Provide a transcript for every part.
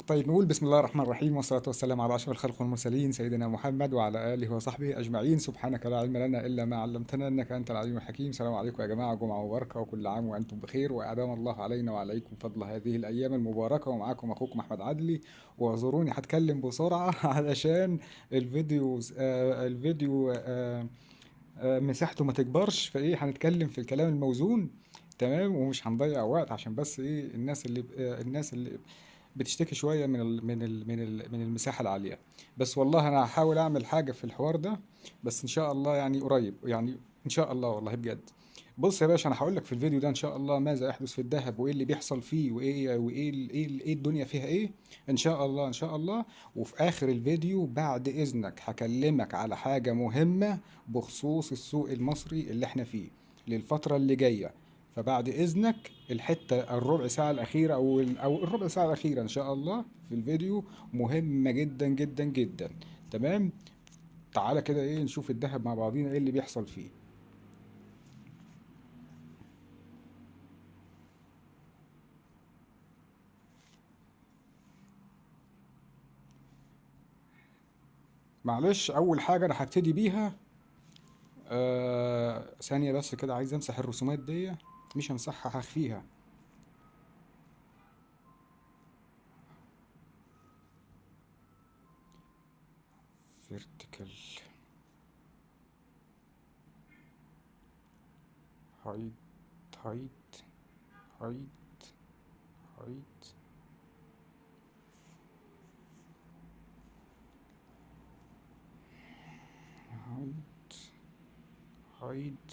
طيب نقول بسم الله الرحمن الرحيم، والصلاة والسلام على أشرف الخلق والمرسلين سيدنا محمد وعلى آله وصحبه أجمعين. سبحانك لا علم لنا إلا ما علمتنا إنك أنت العليم الحكيم. السلام عليكم يا جماعة، جمعة مباركة وكل عام وأنتم بخير، وأدام الله علينا وعليكم فضل هذه الأيام المباركة. ومعاكم أخوكم أحمد عدلي، واعذروني هتكلم بسرعة علشان الفيديو مساحته ما تكبرش، فإيه هنتكلم في الكلام الموزون، تمام، ومش هنضيع وقت عشان بس إيه الناس اللي بتشتكي شوية من المساحة العالية. بس والله انا هحاول اعمل حاجة في الحوار ده، بس ان شاء الله يعني قريب، يعني ان شاء الله والله بجد. بص يا باشا، انا هقول لك في الفيديو ده ان شاء الله ماذا يحدث في الذهب، وايه اللي بيحصل فيه، وايه وايه ايه ايه الدنيا فيها ايه ان شاء الله، ان شاء الله. وفي اخر الفيديو بعد اذنك هكلمك على حاجة مهمة بخصوص السوق المصري اللي احنا فيه للفترة اللي جاية. فبعد اذنك الحتة الربع ساعة الاخيرة او الربع ساعة الاخيرة ان شاء الله في الفيديو مهمة جدا جدا جدا، تمام. تعالى كده ايه نشوف الذهب مع بعضينا ايه اللي بيحصل فيه. معلش اول حاجة انا هبتدي بيها ثانية بس كده، عايز امسح الرسومات دي، مش همسحها هخفيها. vertical hide hide hide hide. hide hide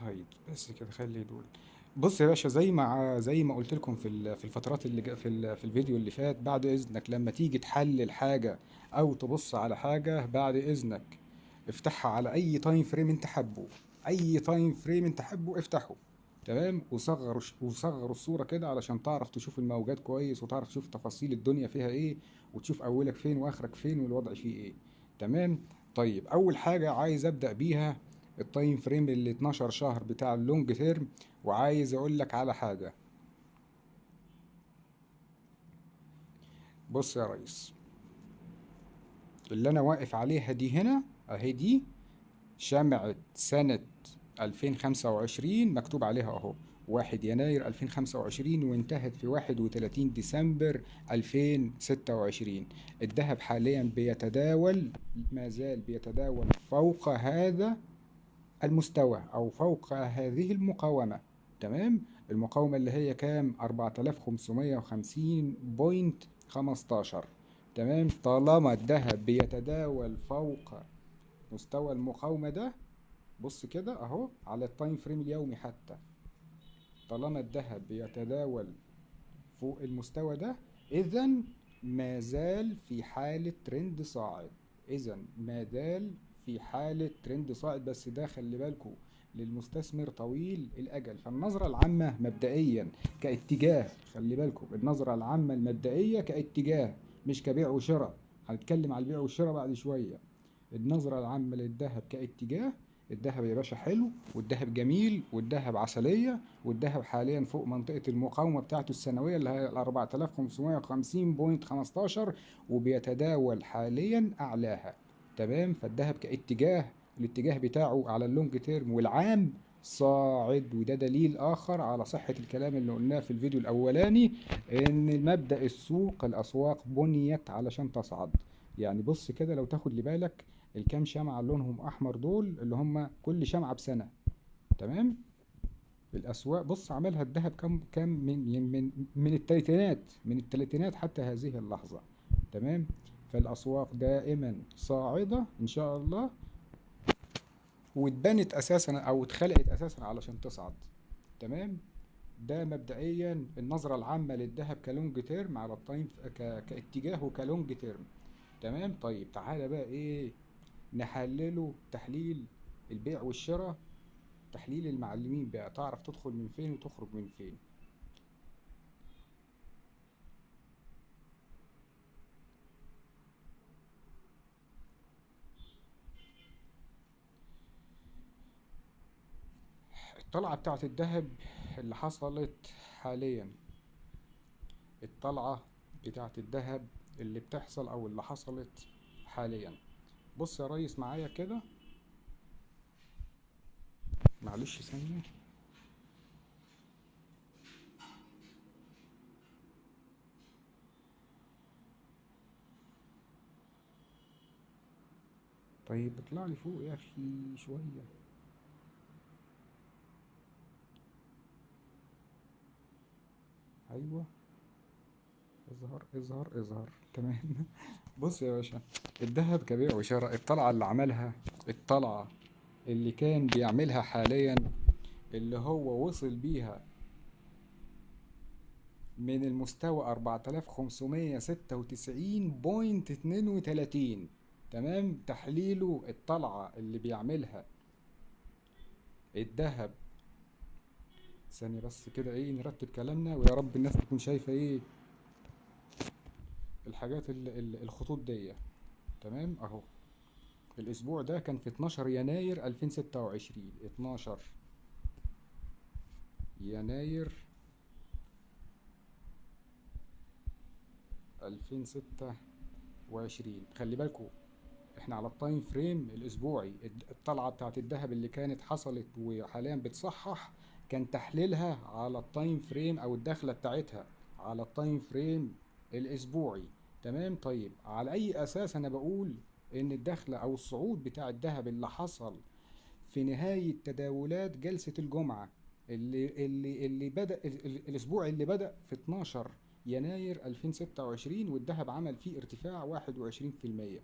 hide بس كده، خلي دول. بص يا باشا، زي ما قلت لكم في الفترات اللي في الفيديو اللي فات، بعد اذنك لما تيجي تحلل حاجة او تبص على حاجة، بعد اذنك افتحها على اي time frame انت حابة، اي time frame انت حابة افتحه، تمام. وصغروا الصورة كده علشان تعرف تشوف الموجات كويس، وتعرف تشوف تفاصيل الدنيا فيها ايه، وتشوف اولك فين واخرك فين والوضع فيه ايه، تمام. طيب اول حاجة عايز ابدا بيها ال time frame اللي 12 شهر بتاع ال long term، وعايز اقول لك على حاجة. بص يا ريس، اللي انا واقف عليها دي هنا اهي، دي شمعة سنة 2025 مكتوب عليها اهو 1 يناير 2025، وانتهت في 31 ديسمبر 2026. الذهب حاليا بيتداول، ما زال بيتداول فوق هذا المستوى او فوق هذه المقاومة، تمام. المقاومة اللي هي كام؟ 4550.15، تمام. طالما الذهب بيتداول فوق مستوى المقاومة ده، بص كده اهو على ال time frame اليومي حتى، طالما الذهب بيتداول فوق المستوى ده، اذن ما زال في حالة ترند صاعد، اذن ما زال في حالة ترند صاعد. بس ده خلي بالكو للمستثمر طويل الأجل. فالنظرة العامة مبدئيا كاتجاه، خلي بالكو النظرة العامة المبدئية كاتجاه مش كبيع وشراء، هنتكلم على البيع والشراء بعد شوية. النظرة العامة للذهب كاتجاه، الذهب يا باشا حلو، والذهب جميل، والذهب عسلية، والذهب حاليا فوق منطقة المقاومة بتاعته السنوية اللي هي 4550.15، وبيتداول حاليا أعلاها، تمام. فالذهب كاتجاه، الاتجاه بتاعه على ال long term والعام صاعد، وده دليل آخر على صحة الكلام اللي قلناه في الفيديو الأولاني، إن مبدأ السوق، الأسواق بنيت علشان تصعد. يعني بص كده لو تاخد لبالك الكام شمعة اللي لونهم أحمر دول، اللي هم كل شمعة بسنة، تمام. الأسواق بص عملها الذهب كام من من من التلاتينات، من التلاتينات حتى هذه اللحظة، تمام. فالأسواق دائما صاعدة إن شاء الله، واتبنت أساسا أو اتخلقت أساسا علشان تصعد، تمام. ده مبدئيا النظرة العامة للذهب ك long term على ال time كاتجاهه ك long term، تمام. طيب تعالى بقى ايه نحلله تحليل البيع والشراء، تحليل المعلمين بقى، تعرف تدخل من فين وتخرج من فين. الطلعة بتاعت الذهب اللي حصلت حاليا الطلعة بتاعت الذهب اللي بتحصل او اللي حصلت حاليا. بص يا ريس معايا كده، معلش ثانية. طيب اطلع لي فوق يا اخي شوية. ايوه اظهر اظهر اظهر، تمام. بص يا باشا، الذهب كبيع وشراء، الطلعة اللي عملها، الطلعة اللي كان بيعملها حاليا اللي هو وصل بيها من المستوى 4596.32، تمام. تحليله الطلعة اللي بيعملها الذهب، ثانية بس كده ايه نرتب كلامنا، ويا رب الناس تكون شايفة ايه الحاجات الخطوط دي، تمام. اهو الاسبوع ده كان في 12 يناير 2026، 12 يناير 2026. خلي بالكم احنا على ال time frame الاسبوعي. الطلعة بتاعت الذهب اللي كانت حصلت وحاليا بتصحح كان تحليلها على ال time frame او الدخلة بتاعتها على ال time frame الاسبوعي، تمام. طيب على اي اساس انا بقول ان الدخلة او الصعود بتاع الذهب اللي حصل في نهاية تداولات جلسه الجمعة اللي بدأ الاسبوع اللي بدأ في 12 يناير 2026 والذهب عمل فيه ارتفاع 21%،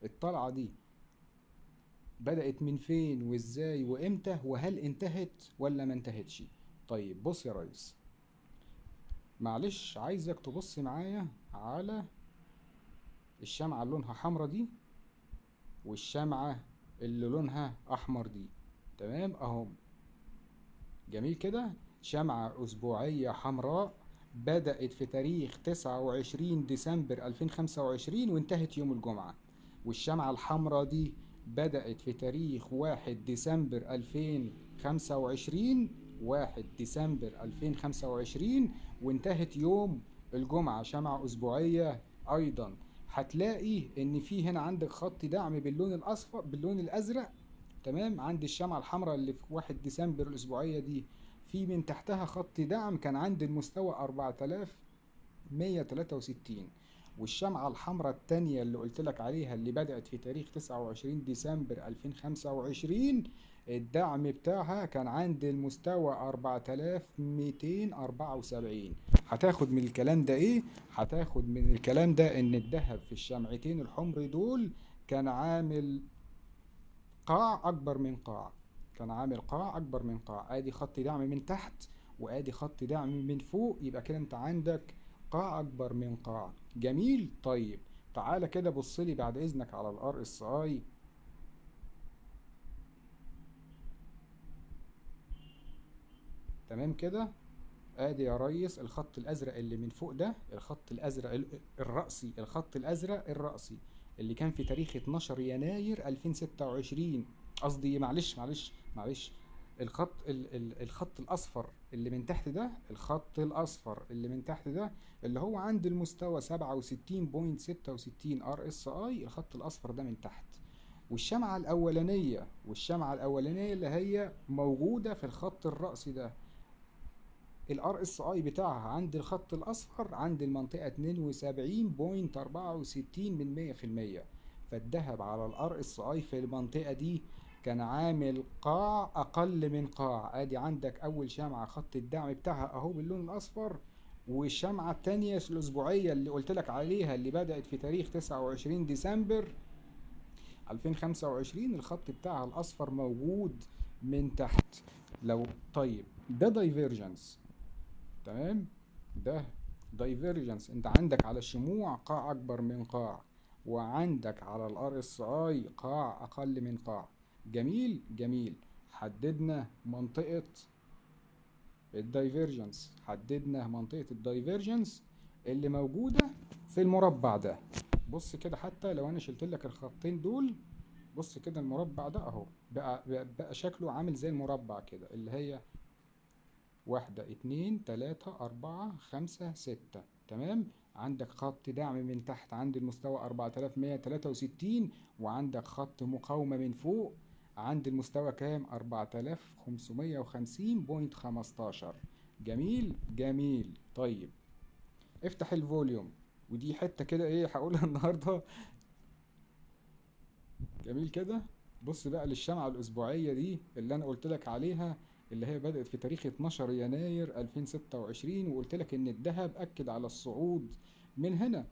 الطلعة دي بدأت من فين وازاي وامتى وهل انتهت ولا ما انتهتش؟ طيب بص يا ريس، معلش عايزك تبص معايا على الشمعة اللي لونها حمرا دي والشمعة اللي لونها احمر دي، تمام اهو. جميل كده. شمعة اسبوعية حمراء بدأت في تاريخ 29 ديسمبر 2025 وانتهت يوم الجمعة، والشمعة الحمراء دي بدأت في تاريخ 1 ديسمبر 2025، 1 ديسمبر 2025 وانتهت يوم الجمعة، شمعة أسبوعية أيضا. هتلاقي إن في هنا عندك خط دعم باللون الأصفر باللون الأزرق، تمام، عند الشمعة الحمراء اللي في 1 ديسمبر الأسبوعية دي في من تحتها خط دعم كان عند المستوى 4163، والشمعة الحمراء التانية اللي قلت لك عليها اللي بدأت في تاريخ 29 ديسمبر 2025 الدعم بتاعها كان عند المستوى 4274. هتاخد من الكلام ده ايه؟ هتاخد من الكلام ده ان الذهب في الشمعتين الحمر دول كان عامل قاع اكبر من قاع، كان عامل قاع اكبر من قاع، ادي خط دعم من تحت وادي خط دعم من فوق، يبقى كده انت عندك قاع اكبر من قاع. جميل. طيب تعالى كده بص لي بعد اذنك على ال RSI. تمام كده. ادي يا ريس الخط الازرق اللي من فوق ده، الخط الازرق الرأسي، الخط الازرق الرأسي اللي كان في تاريخ 12 يناير 2026، قصدي معلش معلش معلش، الخط الخط الاصفر اللي من تحت ده، الخط الاصفر اللي من تحت ده اللي هو عند المستوى 67.66 RSI، الخط الاصفر ده من تحت، والشمعة الاولانية، والشمعة الاولانية اللي هي موجودة في الخط الرأسي ده ال RSI بتاعها عند الخط الاصفر عند المنطقة 72.64 من 100%. فالذهب على ال RSI في المنطقة دي كان عامل قاع اقل من قاع. ادي عندك اول شمعة خط الدعم بتاعها اهو باللون الاصفر، والشمعة التانية الاسبوعية اللي قلت لك عليها اللي بدأت في تاريخ 29 ديسمبر 2025 الخط بتاعها الاصفر موجود من تحت. لو طيب ده divergence، تمام، ده divergence. انت عندك على الشموع قاع اكبر من قاع، وعندك على ال RSI قاع اقل من قاع. جميل جميل. حددنا منطقة ال divergence، حددنا منطقة ال divergence اللي موجودة في المربع ده. بص كده، حتى لو انا شلت لك الخطين دول، بص كده المربع ده اهو بقى شكله عامل زي المربع كده، اللي هي 1 2 3 4 5 6، تمام. عندك خط دعم من تحت عند المستوى 4163، وعندك خط مقاومة من فوق عند المستوى كام؟ 4550.15. جميل جميل. طيب افتح ال volume، ودي حتة كده ايه هقولها النهاردة. جميل كده. بص بقى للشمعة الأسبوعية دي اللي أنا قلت لك عليها، اللي هي بدأت في تاريخ 12 يناير 2026، وقلت لك إن الذهب أكد على الصعود من هنا،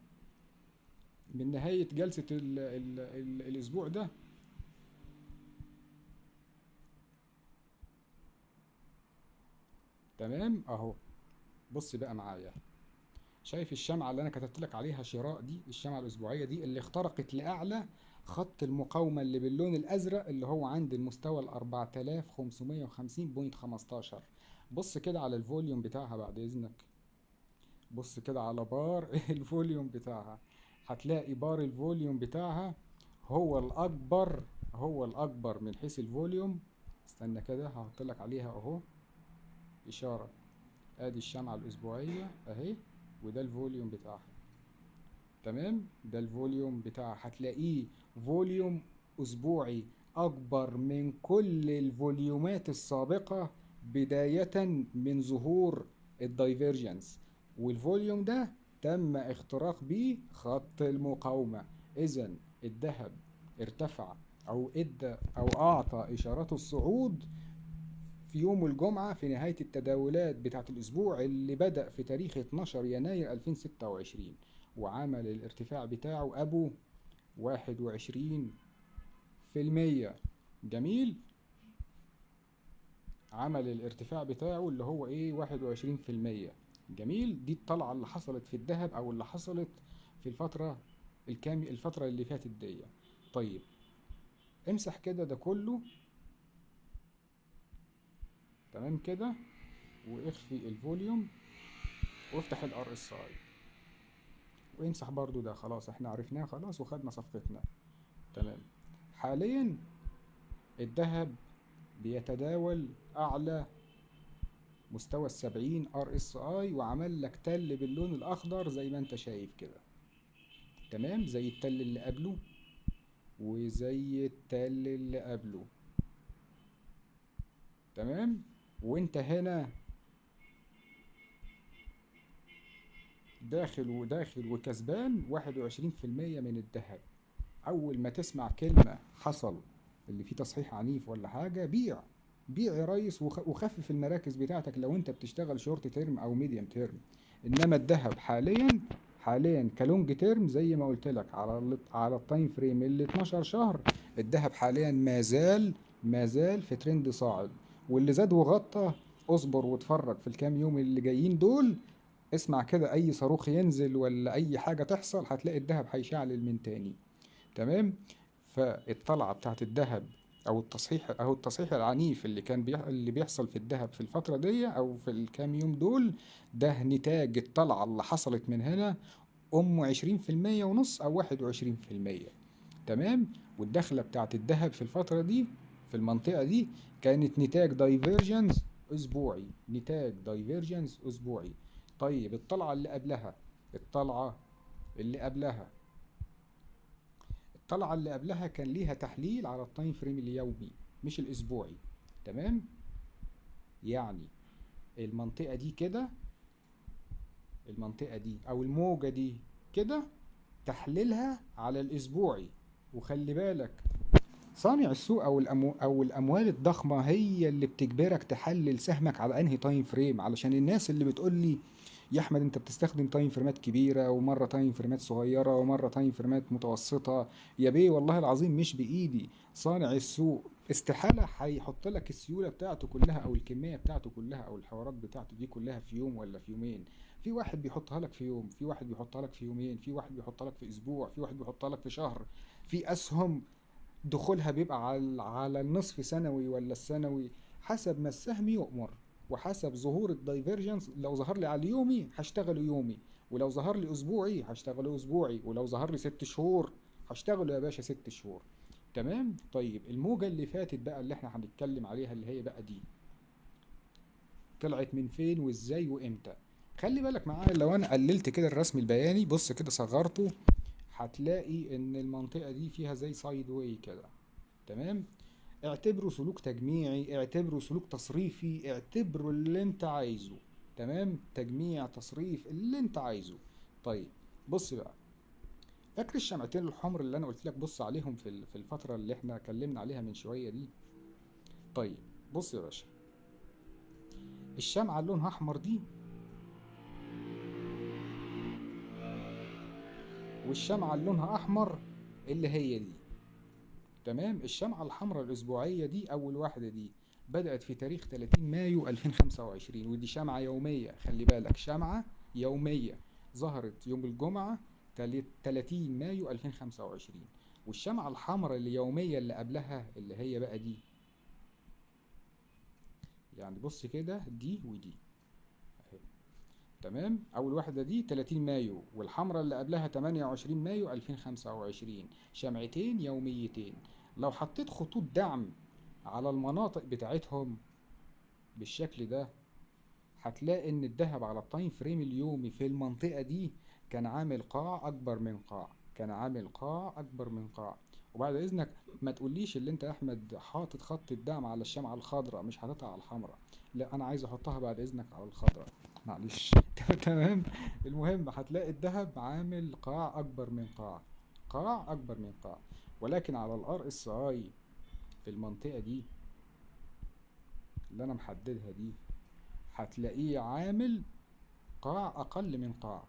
من نهاية جلسة ال ال ال الأسبوع ده. تمام أهو. بص بقى معايا، شايف الشمعة اللي أنا كتبت لك عليها شراء دي، الشمعة الأسبوعية دي اللي اخترقت لأعلى خط المقاومة اللي باللون الأزرق اللي هو عند المستوى ال 4550.15. بص كده على ال volume بتاعها بعد إذنك، بص كده على bar ال volume بتاعها، هتلاقي bar ال volume بتاعها هو الأكبر، هو الأكبر من حيث ال volume. استنى كده هحط لك عليها أهو إشارة، ادي الشمعة الأسبوعية أهي، وده ال volume بتاعها. تمام، ده ال volume بتاعها، هتلاقيه volume أسبوعي أكبر من كل ال volume ات السابقة بداية من ظهور ال divergence، وال volume ده تم اختراق بيه خط المقاومة. إذن الذهب ارتفع أو ادى أو أعطى إشارات الصعود في يوم الجمعة في نهاية التداولات بتاعت الأسبوع اللي بدأ في تاريخ 12 يناير 2026، وعمل الارتفاع بتاعه أبو 21%. جميل، عمل الارتفاع بتاعه اللي هو ايه 21%. جميل، دي الطلعة اللي حصلت في الذهب او اللي حصلت في الفترة الفترة اللي فاتت دي. طيب امسح كده ده كله، تمام كده، واخفي ال volume وافتح ال RSI وامسح برضو ده، خلاص احنا عرفناه خلاص وخدنا صفقتنا. تمام، حاليا الذهب بيتداول اعلى مستوى 70 RSI، وعمل لك تل باللون الاخضر زي ما انت شايف كده. تمام، زي التل اللي قبله وزي التل اللي قبله. تمام، وانت هنا داخل وداخل وكسبان 21% من الذهب. اول ما تسمع كلمة حصل اللي فيه تصحيح عنيف ولا حاجة، بيع بيع يا ريس، وخفف المراكز بتاعتك لو انت بتشتغل short term او medium term. انما الذهب حاليا ك long term زي ما قلت لك على ال time frame اللي 12 شهر، الذهب حاليا ما زال في ترند صاعد، واللي زاد وغطى اصبر واتفرج في الكام يوم اللي جايين دول. اسمع كده اي صاروخ ينزل ولا اي حاجة تحصل هتلاقي الذهب هيشعلل من تاني. تمام، فالطلعة بتاعت الذهب او التصحيح العنيف اللي كان اللي بيحصل في الذهب في الفترة دي او في الكام يوم دول، ده نتاج الطلعة اللي حصلت من هنا 20.5% او 21%. تمام، والدخلة بتاعت الذهب في الفترة دي في المنطقة دي كانت نتاج divergence اسبوعي، نتاج divergence اسبوعي. طيب الطلعة اللي قبلها، الطلعة اللي قبلها كان ليها تحليل على ال time frame اليومي مش الاسبوعي. تمام، يعني المنطقة دي كده، المنطقة دي او الموجة دي كده تحليلها على الاسبوعي. وخلي بالك صانع السوق او الاموال الضخمة هي اللي بتجبرك تحلل سهمك على انهي time frame. علشان الناس اللي بتقول لي يا احمد انت بتستخدم time frame ات كبيرة ومرة time frame ات صغيرة ومرة time frame ات متوسطه، يا بيه والله العظيم مش بايدي. صانع السوق استحالة هيحط لك السيولة بتاعته كلها او الكمية بتاعته كلها او الحوارات بتاعته دي كلها في يوم ولا في يومين. في واحد بيحطها لك في يوم، في واحد بيحطها لك في يومين، في واحد بيحطها لك في اسبوع، في واحد بيحطها لك في شهر. في اسهم دخولها بيبقى على النصف سنوي ولا السنوي، حسب ما السهم يؤمر وحسب ظهور ال divergence. لو ظهر لي على اليومي هشتغله يومي، ولو ظهر لي اسبوعي هشتغله اسبوعي، ولو ظهر لي 6 شهور هشتغله يا باشا 6 شهور. تمام. طيب الموجة اللي فاتت بقى اللي احنا هنتكلم عليها اللي هي بقى دي، طلعت من فين وازاي وامتى؟ خلي بالك معايا، لو انا قللت كده الرسم البياني، بص كده صغرته، هتلاقي ان المنطقة دي فيها زي sideway كده. تمام؟ اعتبره سلوك تجميعي، اعتبره سلوك تصريفي، اعتبره اللي انت عايزه. تمام؟ تجميع، تصريف، اللي انت عايزه. طيب بص بقى، فاكر الشمعتين الحمر اللي انا قلت لك بص عليهم في الفترة اللي احنا اتكلمنا عليها من شوية دي؟ طيب بص يا باشا، الشمعة اللي لونها احمر دي والشمعة اللي لونها احمر اللي هي دي. تمام؟ الشمعة الحمراء الأسبوعية دي أول واحدة دي بدأت في تاريخ 30 مايو 2025، ودي شمعة يومية، خلي بالك شمعة يومية ظهرت يوم الجمعة 30 مايو 2025. والشمعة الحمراء اليومية اللي قبلها اللي هي بقى دي، يعني بص كده دي ودي اهي. تمام؟ أول واحدة دي 30 مايو، والحمراء اللي قبلها 28 مايو 2025، شمعتين يوميتين. لو حطيت خطوط دعم على المناطق بتاعتهم بالشكل ده، هتلاقي ان الذهب على ال time frame اليومي في المنطقة دي كان عامل قاع اكبر من قاع، كان عامل قاع اكبر من قاع. وبعد اذنك ما تقوليش اللي انت يا احمد حاطط خط الدعم على الشمعة الخضراء مش حاططها على الحمراء، لا انا عايز احطها بعد اذنك على الخضراء، معلش. تمام؟ المهم هتلاقي الذهب عامل قاع اكبر من قاع، قاع اكبر من قاع، ولكن على ال RSI في المنطقة دي اللي انا محددها دي هتلاقيه عامل قاع اقل من قاع.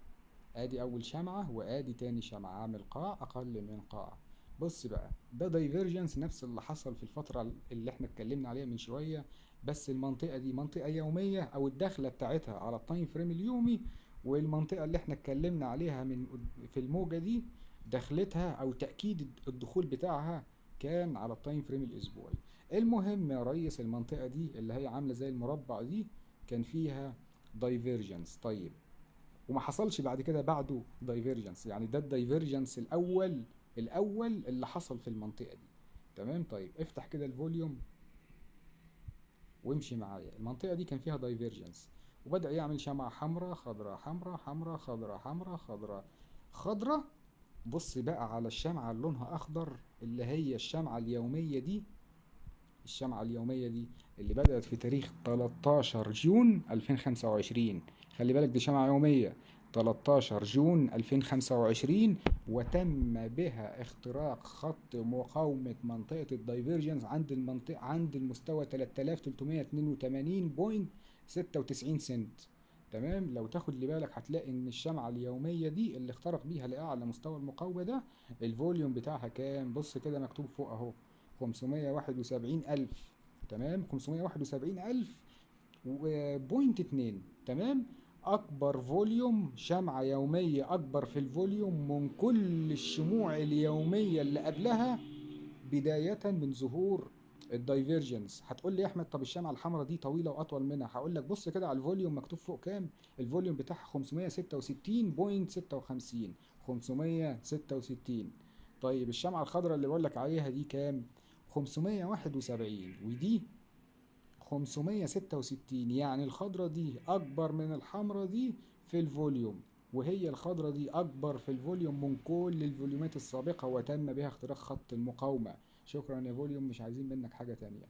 ادي اول شمعة وادي تاني شمعة، عامل قاع اقل من قاع. بص بقى، ده divergence نفس اللي حصل في الفترة اللي احنا اتكلمنا عليها من شوية، بس المنطقة دي منطقة يومية او الدخلة بتاعتها على ال time frame اليومي، والمنطقة اللي احنا اتكلمنا عليها من في الموجة دي دخلتها او تأكيد الدخول بتاعها كان على ال time frame الاسبوعي. المهم يا ريس، المنطقة دي اللي هي عاملة زي المربع دي كان فيها divergence. طيب وما حصلش بعد كده بعده divergence، يعني ده ال divergence الاول اللي حصل في المنطقة دي. تمام؟ طيب افتح كده ال volume وامشي معايا. المنطقة دي كان فيها divergence وبدأ يعمل شمعة حمراء خضراء حمراء حمراء خضراء حمراء خضراء خضراء. بص بقى على الشمعة اللي لونها أخضر اللي هي الشمعة اليومية دي، الشمعة اليومية دي اللي بدأت في تاريخ 13 June 2025، خلي بالك دي شمعة يومية، 13 June 2025، وتم بها اختراق خط مقاومة منطقة ال divergence عند المنطقة عند المستوى 3382.96 سنت. تمام؟ لو تاخد لي بالك هتلاقي ان الشمعة اليومية دي اللي اخترق بيها لأعلى مستوى المقاومة ده ال volume بتاعها كام؟ بص كده مكتوب فوق اهو 571,000. تمام؟ 571,000.2. تمام؟ أكبر volume شمعة يومية، أكبر في ال volume من كل الشموع اليومية اللي قبلها بداية من ظهور ال divergence. هتقول لي يا احمد طب الشمعة الحمراء دي طويلة واطول منها، هقول لك بص كده على ال volume مكتوب فوق كام؟ ال volume بتاعها 566.56، 566. طيب الشمعة الخضراء اللي بقول لك عليها دي كام؟ 571، ودي 566، يعني الخضرة دي أكبر من الحمرة دي في ال volume، وهي الخضرة دي أكبر في ال volume من كل ال volume ات السابقة، وتم بها اختراق خط المقاومة. شكرا يا volume، مش عايزين منك حاجة تانية.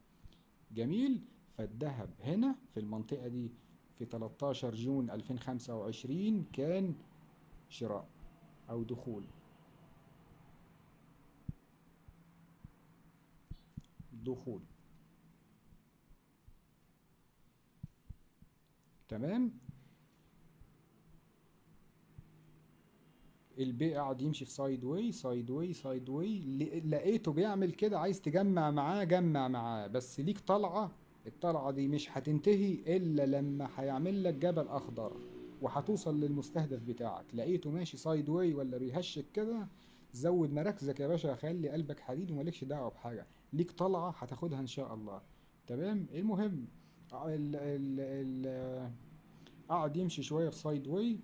جميل. فالذهب هنا في المنطقة دي في 13 June 2025 كان شراء أو دخول. دخول. تمام. البيع قعد يمشي في sideway sideway sideway، لقيته بيعمل كده، عايز تجمع معاه جمع معاه، بس ليك طلعة، الطلعة دي مش هتنتهي إلا لما هيعمل لك جبل أخضر وهتوصل للمستهدف بتاعك. لقيته ماشي sideway ولا بيهشك كده، زود مراكزك يا باشا، خلي قلبك حديد ومالكش دعوة بحاجة، ليك طلعة هتاخدها إن شاء الله. تمام. المهم قعد يمشي شوية في sideway،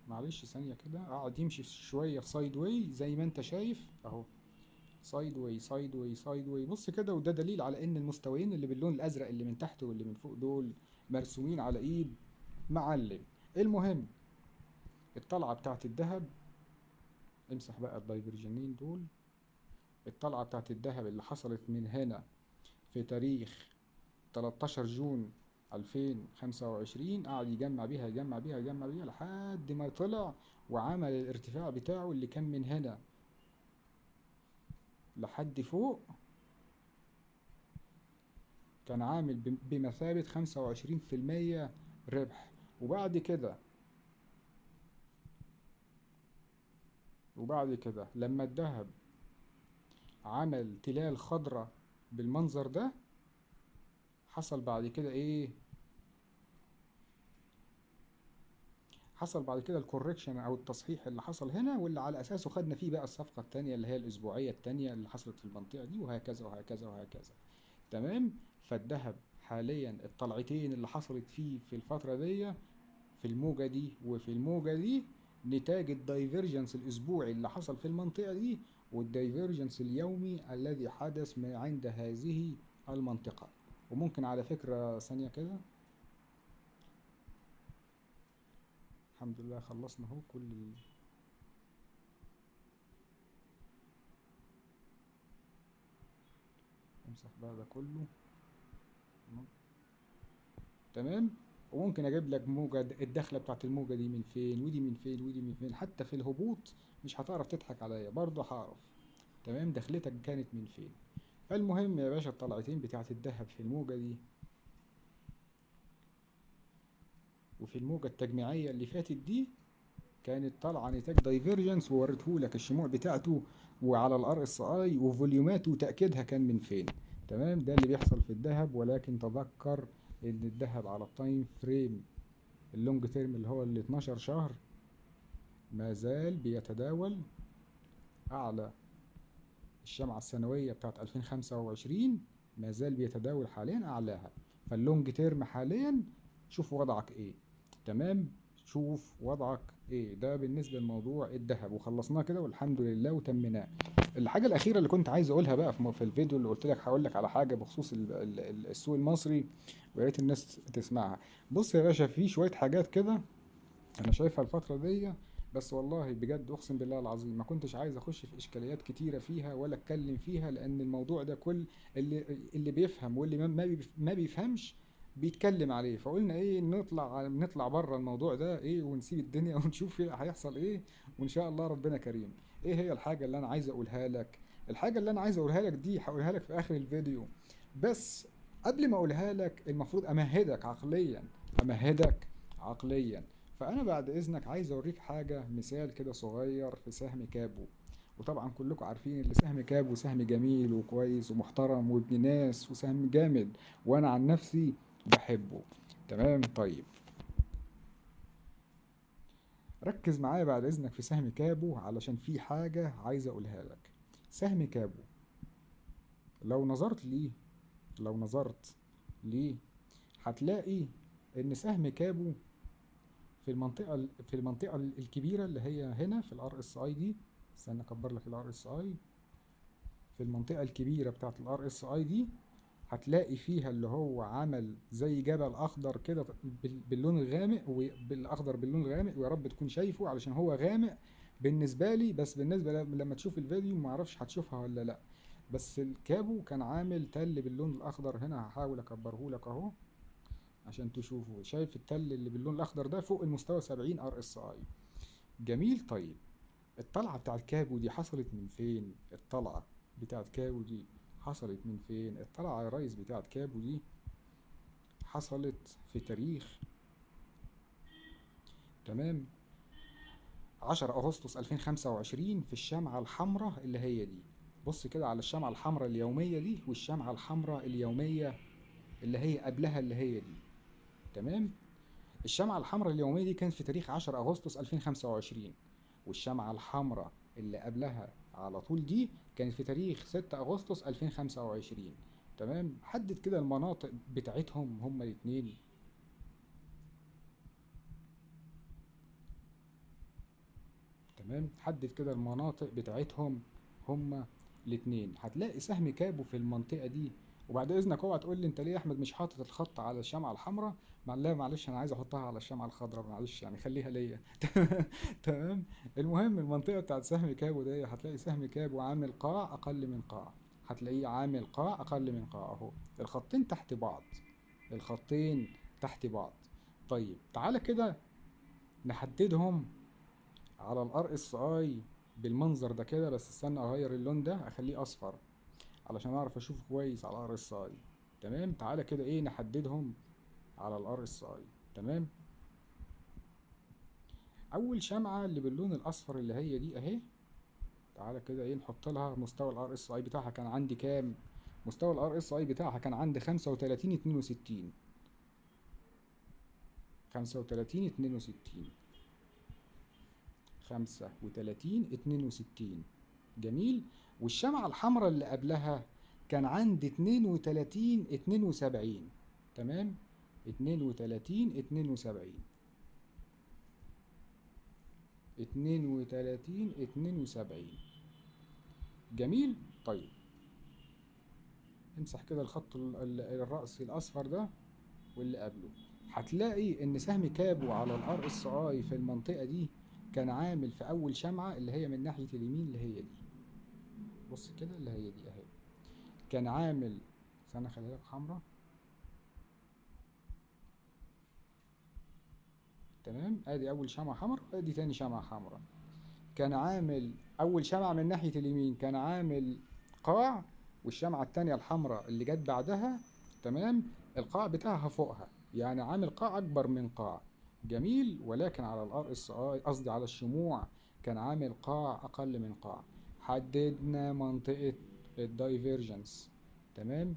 معلش ثانية كده، قعد يمشي شوية في sideway زي ما انت شايف اهو، sideway sideway sideway، بص كده. وده دليل على ان المستويين اللي باللون الازرق اللي من تحت واللي من فوق دول مرسومين على ايد معلم. المهم الطلعة بتاعت الذهب، امسح بقى ال divergence ين دول. الطلعة بتاعت الذهب اللي حصلت من هنا في تاريخ 13 June 2025، قعد يجمع بيها يجمع بيها يجمع بيها لحد ما طلع وعمل الارتفاع بتاعه اللي كان من هنا لحد فوق، كان عامل بمثابة 25% ربح. وبعد كده لما الذهب عمل تلال خضرة بالمنظر ده، حصل بعد كده ايه؟ حصل بعد كده ال correction او التصحيح اللي حصل هنا، واللي على اساسه خدنا فيه بقى الصفقة التانية اللي هي الاسبوعية التانية اللي حصلت في المنطقة دي، وهكذا وهكذا وهكذا. تمام. فالذهب حاليا الطلعتين اللي حصلت فيه في الفترة دي، في الموجة دي وفي الموجة دي، نتاج ال divergence الاسبوعي اللي حصل في المنطقة دي، وال divergence اليومي الذي حدث من عند هذه المنطقة. وممكن على فكرة ثانية كده، الحمد لله خلصنا اهو كل امسح بقى ده كله. تمام. وممكن اجيب لك موجة الدخلة بتاعت الموجة دي من فين، ودي من فين، ودي من فين. حتى في الهبوط مش هتعرف تضحك عليا، برضه هعرف. تمام، دخلتك كانت من فين. فالمهم يا باشا الطلعتين بتاعت الذهب في الموجة دي وفي الموجة التجميعية اللي فاتت دي كانت طالعة نتاج divergence، ووريتهولك الشموع بتاعته وعلى ال RSI و volume اته وتأكيدها كان من فين. تمام، ده اللي بيحصل في الذهب. ولكن تذكر ان الذهب على ال time frame ال long term اللي هو ال 12 شهر ما زال بيتداول اعلى الشمعة السنوية بتاعت 2025، ما زال بيتداول حاليا اعلاها. فال long term حاليا شوف وضعك ايه. تمام، شوف وضعك ايه. ده بالنسبة لموضوع الذهب، وخلصناه كده والحمد لله وتمناه. الحاجة الأخيرة اللي كنت عايز أقولها بقى في الفيديو اللي قلت لك هقول لك على حاجة بخصوص السوق المصري، ويا ريت الناس تسمعها. بص يا باشا، في شوية حاجات كده أنا شايفها الفترة دي، بس والله بجد أقسم بالله العظيم ما كنتش عايز أخش في إشكاليات كتيرة فيها ولا أتكلم فيها، لأن الموضوع ده كل اللي بيفهم واللي ما بيفهمش بيتكلم عليه. فقلنا ايه، نطلع بره الموضوع ده ايه، ونسيب الدنيا ونشوف ايه هيحصل ايه، وان شاء الله ربنا كريم. ايه هي الحاجة اللي انا عايز اقولها لك؟ الحاجة اللي انا عايز اقولها لك دي هقولها لك في اخر الفيديو، بس قبل ما اقولها لك المفروض امهدك عقليا، امهدك عقليا. فانا بعد اذنك عايز اوريك حاجة، مثال كده صغير في سهم كابو. وطبعا كلكم عارفين اللي سهم كابو سهم جميل وكويس ومحترم وابن ناس وسهم جامد، وانا عن نفسي بحبه. تمام. طيب ركز معايا بعد اذنك في سهم كابو، علشان في حاجة عايز اقولها لك. سهم كابو لو نظرت ليه، لو نظرت ليه هتلاقي ان سهم كابو في المنطقة الكبيرة اللي هي هنا في ال RSI دي، استنى اكبر لك ال RSI. في المنطقة الكبيرة بتاعت ال RSI دي هتلاقي فيها اللي هو عمل زي جبل اخضر كده باللون الغامق، وبالاخضر باللون الغامق، ويا رب تكون شايفه علشان هو غامق بالنسبة لي، بس بالنسبة لما تشوف الفيديو ما اعرفش هتشوفها ولا لا. بس الكابو كان عامل تل باللون الاخضر هنا، هحاول اكبره لك اهو عشان تشوفه. شايف التل اللي باللون الاخضر ده فوق المستوى 70 RSI. جميل. طيب الطلعة بتاعت كابو دي حصلت من فين؟ الطلعة بتاعت كابو دي حصلت من فين؟ الطلعة يا ريس بتاعت كابو دي حصلت في تاريخ، تمام، 10 أغسطس 2025 في الشمعة الحمراء اللي هي دي. بص كده على الشمعة الحمراء اليومية دي والشمعة الحمراء اليومية اللي هي قبلها اللي هي دي. تمام. الشمعة الحمراء اليومية دي كانت في تاريخ 10 أغسطس 2025، والشمعة الحمراء اللي قبلها على طول دي كانت في تاريخ 6 أغسطس 2025. تمام. حدد كده المناطق بتاعتهم هما الاتنين. تمام، حدد كده المناطق بتاعتهم هما الاتنين. هتلاقي سهم كابو في المنطقة دي وبعد اذنك اوعى تقول لي انت ليه يا احمد مش حاطط الخط على الشمعة الحمراء. لا معلش، انا عايز احطها على الشمعة الخضراء، معلش يعني خليها ليا. تمام. المهم المنطقة بتاعت سهم كابو دي هتلاقي سهم كابو عامل قاع اقل من قاع، هتلاقيه عامل قاع اقل من قاع اهو، الخطين تحت بعض، الخطين تحت بعض. طيب تعالى كده نحددهم على ال RSI بالمنظر ده كده، بس استنى اغير اللون ده اخليه اصفر علشان اعرف اشوفه كويس على ال RSI. تمام، تعالى كده ايه نحددهم على ال RSI. تمام، اول شمعة اللي باللون الاصفر اللي هي دي اهي، تعالى كده ايه نحط لها مستوى ال RSI بتاعها كان عندي كام؟ مستوى ال RSI بتاعها كان عندي 35.62، 35.62، 35.62. جميل. والشمعة الحمراء اللي قبلها كان عندي 32.72. تمام، 32.72، 32.72. جميل. طيب امسح كده الخط الرأسي الأصفر ده واللي قبله، هتلاقي إن سهم كابو على ال RSI في المنطقة دي كان عامل في أول شمعة اللي هي من ناحية اليمين اللي هي دي، بص كده اللي هي دي أهي، كان عامل، استنى أخليها لك حمرا. تمام، ادي اول شمعة حمراء وادي تاني شمعة حمراء. كان عامل اول شمعة من ناحية اليمين كان عامل قاع، والشمعة التانية الحمراء اللي جت بعدها تمام القاع بتاعها فوقها، يعني عامل قاع اكبر من قاع. جميل. ولكن على ال RSI، قصدي على الشموع، كان عامل قاع اقل من قاع. حددنا منطقة ال divergence. تمام،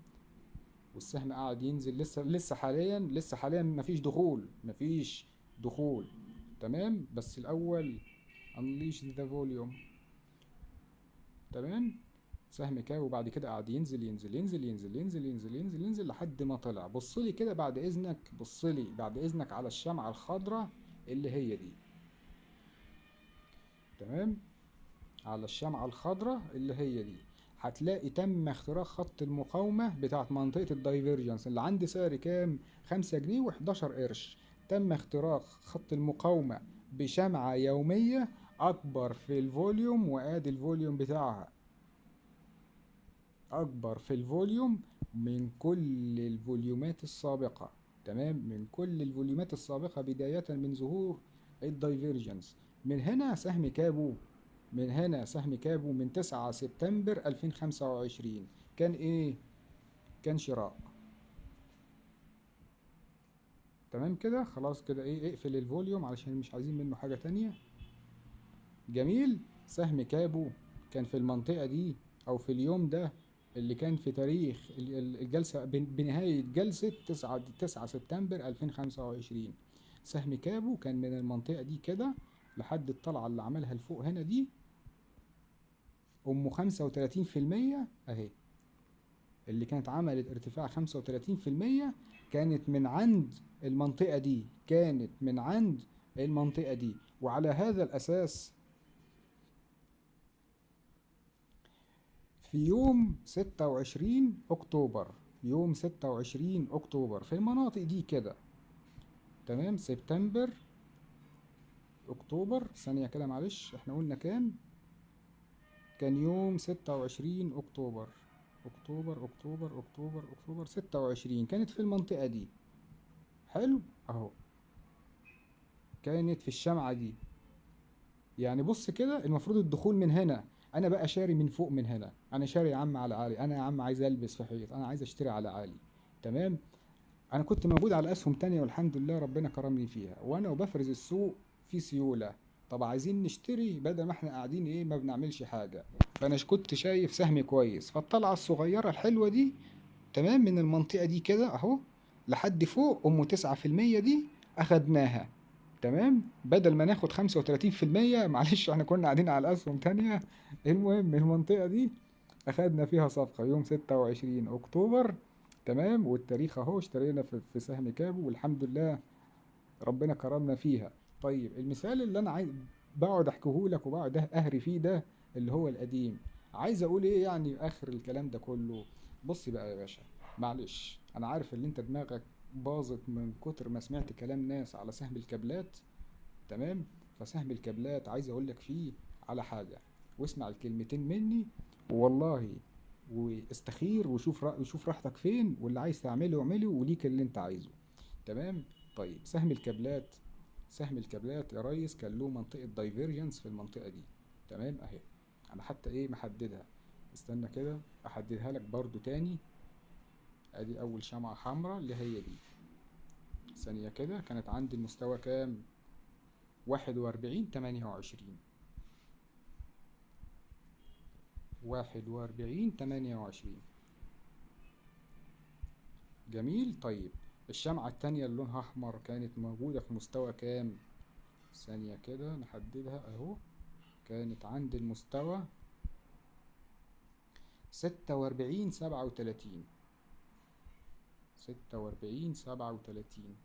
والسهم قاعد ينزل لسه حاليا، لسه حاليا مفيش دخول، مفيش دخول. تمام، بس الاول unleash the volume. تمام، سهم كاو وبعد كده قعد ينزل ينزل ينزل ينزل ينزل ينزل ينزل ينزل لحد ما طلع. بص لي كده بعد اذنك، بص لي بعد اذنك على الشمعة الخضراء اللي هي دي. تمام، على الشمعة الخضراء اللي هي دي هتلاقي تم اختراق خط المقاومة بتاعت منطقة ال divergence اللي عند سعر كام؟ 5 جنيه وحداشر قرش. تم اختراق خط المقاومة بشمعة يومية أكبر في ال volume، وآدي ال volume بتاعها أكبر في ال volume من كل الفوليومات السابقة. تمام، من كل الفوليومات السابقة بداية من ظهور ال divergence. من هنا سهم كابو، من هنا سهم كابو من 9 سبتمبر 2025 كان إيه؟ كان شراء. تمام كده، خلاص كده إيه، اقفل ال volume علشان مش عايزين منه حاجة تانية. جميل. سهم كابو كان في المنطقة دي أو في اليوم ده اللي كان في تاريخ الجلسة بنهاية جلسة 9 سبتمبر 2025، سهم كابو كان من المنطقة دي كده لحد الطلعة اللي عملها لفوق هنا دي أمه خمسة وتلاتين في المية أهي، اللي كانت عملت ارتفاع خمسة وتلاتين في المية كانت من عند المنطقة دي، كانت من عند المنطقة دي. وعلى هذا الأساس في يوم 26 أكتوبر، يوم 26 أكتوبر في المناطق دي كده، تمام، سبتمبر أكتوبر، ثانية كده معلش، احنا قلنا كام؟ كان يوم 26 أكتوبر، أكتوبر أكتوبر أكتوبر أكتوبر 26، كانت في المنطقة دي. حلو أهو، كانت في الشمعة دي. يعني بص كده، المفروض الدخول من هنا، أنا بقى شاري من فوق من هنا، أنا شاري يا عم على عالي، أنا يا عم عايز ألبس في حيط، أنا عايز أشتري على عالي. تمام، أنا كنت موجود على أسهم تانية والحمد لله ربنا كرمني فيها، وأنا وبفرز السوق في سيولة. طب عايزين نشتري بدل ما احنا قاعدين ايه ما بنعملش حاجة. فأنا كنت شايف سهم كويس، فالطلعة الصغيرة الحلوة دي تمام من المنطقة دي كده أهو لحد فوق أم تسعة في المية دي أخدناها. تمام، بدل ما ناخد خمسة وتلاتين في المية، معلش احنا كنا قاعدين على أسهم تانية. المهم المنطقة دي أخدنا فيها صفقة يوم 26 أكتوبر. تمام، والتاريخ أهو، اشترينا في سهم كابو والحمد لله ربنا كرمنا فيها. طيب المثال اللي أنا عايز بقعد أحكيه لك وبقعد أهري فيه ده اللي هو القديم، عايز أقول إيه يعني آخر الكلام ده كله؟ بص بقى يا باشا، معلش انا عارف ان انت دماغك باظت من كتر ما سمعت كلام ناس على سهم الكابلات. تمام، فسهم الكابلات عايز اقول لك فيه على حاجة، واسمع الكلمتين مني والله، واستخير وشوف رأي وشوف راحتك فين، واللي عايز تعمله اعمله وليك اللي انت عايزه. تمام. طيب سهم الكابلات، سهم الكابلات يا ريس كان له منطقة divergence في المنطقة دي. تمام اهي، انا حتى ايه محددها، استنى كده احددها لك برضو تاني. ادي اول شمعة حمراء اللي هي دي، ثانية كده، كانت عندي المستوى كام؟ 41.28، 41.28. جميل. طيب الشمعة التانية اللي لونها أحمر كانت موجودة في مستوى كام؟ ثانية كده نحددها أهو، كانت عند المستوى 46.37، 46.37،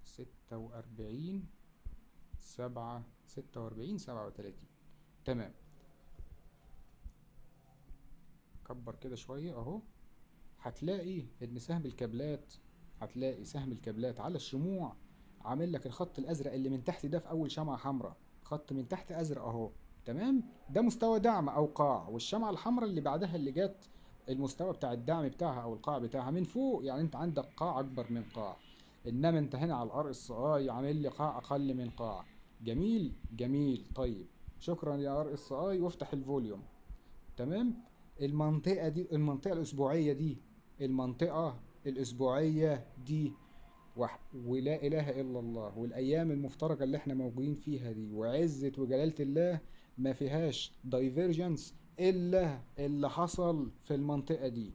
ستة وأربعين سبعة، 46.37. تمام. كبر كده شوية أهو، هتلاقي إن سهم الكابلات، هتلاقي سهم الكابلات على الشموع عامل لك الخط الأزرق اللي من تحت ده في أول شمعة حمراء، خط من تحت أزرق أهو. تمام، ده مستوى دعم أو قاع، والشمعة الحمراء اللي بعدها اللي جت المستوى بتاع الدعم بتاعها أو القاع بتاعها من فوق، يعني أنت عندك قاع أكبر من قاع، إنما أنت هنا على ال RSI عامل لي قاع أقل من قاع. جميل جميل. طيب شكرا يا RSI، وافتح ال volume. تمام. المنطقة دي، المنطقة الأسبوعية دي، المنطقة الأسبوعية دي ولا إله إلا الله، والأيام المفترجة اللي احنا موجودين فيها دي، وعزة وجلالة الله ما فيهاش divergence إلا اللي حصل في المنطقة دي.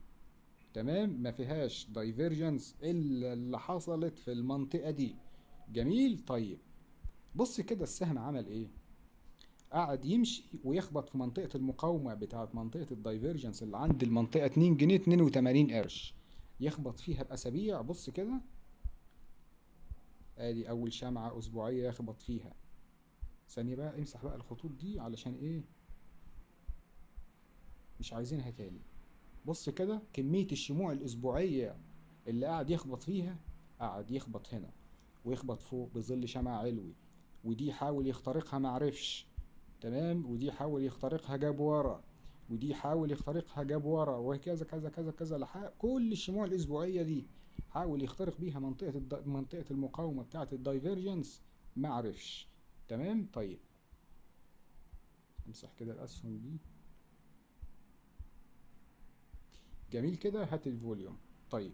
تمام، ما فيهاش divergence إلا اللي حصلت في المنطقة دي. جميل. طيب بص كده السهم عمل إيه؟ قعد يمشي ويخبط في منطقة المقاومة بتاعت منطقة ال divergence اللي عند المنطقة 2 جنيه 82 قرش، يخبط فيها بأسابيع. بص كده، ادي اول شمعة اسبوعية يخبط فيها. ثانية بقى، امسح بقى الخطوط دي علشان ايه، مش عايزينها تاني. بص كده كمية الشموع الاسبوعية اللي قاعد يخبط فيها، قاعد يخبط هنا ويخبط فوق بظل شمع علوي، ودي حاول يخترقها معرفش. تمام، ودي حاول يخترقها جاب ورا، ودي حاول يخترقها جاب ورا، وهكذا كذا كذا كذا لحق كل الشموع الأسبوعية دي حاول يخترق بيها منطقة المقاومة بتاعة ال divergence معرفش. تمام. طيب امسح كده الأسهم دي. جميل كده، هات ال volume. طيب